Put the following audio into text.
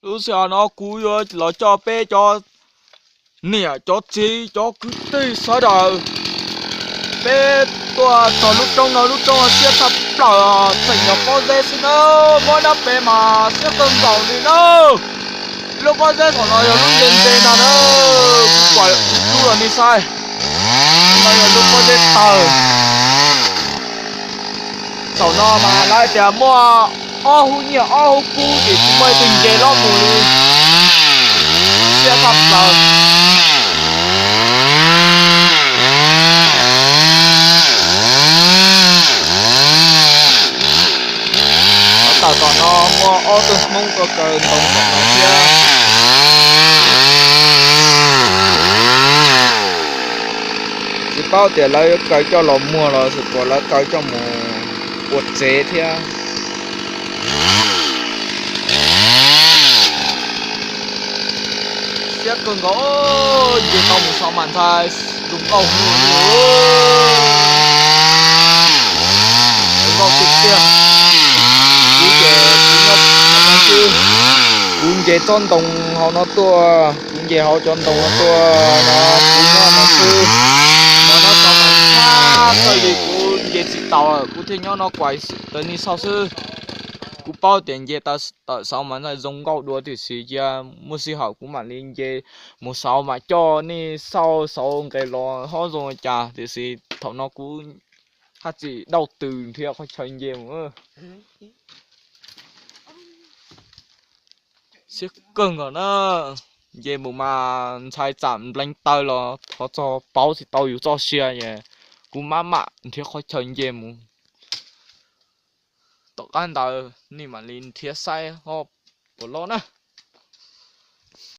Lub sij hawm no kuv yuav los coj peb cov niam cov txiv cov kwv tij sawv daws, peb tuaj txog lub roob no, lub roob no siab tshaj plaws, tseem yog pob zeb xwb na, muab nab pem mas siab kawg nkaus li na. Lub pob zeb thaum no yog lub ntse ntse no na, kuv pom ib tug los nej saib, no yog lub pob zeb tawg. Thaum no mas lawv tias muaj ob hub nyiaj ob hub kub ces kuv muaj ib tug nce lob mus li, siab tshaj plaws. Lawv tawm tom no muaj ob tug Hmoob tuaj kaw ntoo tom no thiab. Tsis paub tias lawv kaw coj los muag los xyov puas lawv kaw coj mus ua tsev thiab. Siab kawg nkaus, nce tau mus saum mas ntshai zoo nkauj, zoo nkauj tiag tiag. Kuv ces kuv nyob hauv no xwb, kuv nce tsob ntoo hauv no tuaj, kuv nce hauv cov ntoo no tuaj no, kuv nyob no xwb. Mas no saum mas ntshai kawg li, kuv nce tsis taus, kuv thiaj nyob no kuas raws nej saib xwb. Kuv paub tias nce tawm saum mas ntshai zoo nkauj dua tiam sis cia muaj sij hawm kuv mam li nce mus saud mas coj nej saib saud nqes los ho zoo li cas, tiam sis thaum no kuv haj tseem dauj tws nrhiav qhov chaw nce mus. Siab kawg nkaus na, nce mus mas ntshai tsam nplees taw los thov txog pauv tsis tau yus txoj sia es kuv maj mam nrhiav qhov chaw nce mus. Tom qab ntawd nej mam li nrhiav saib ho puas loj na.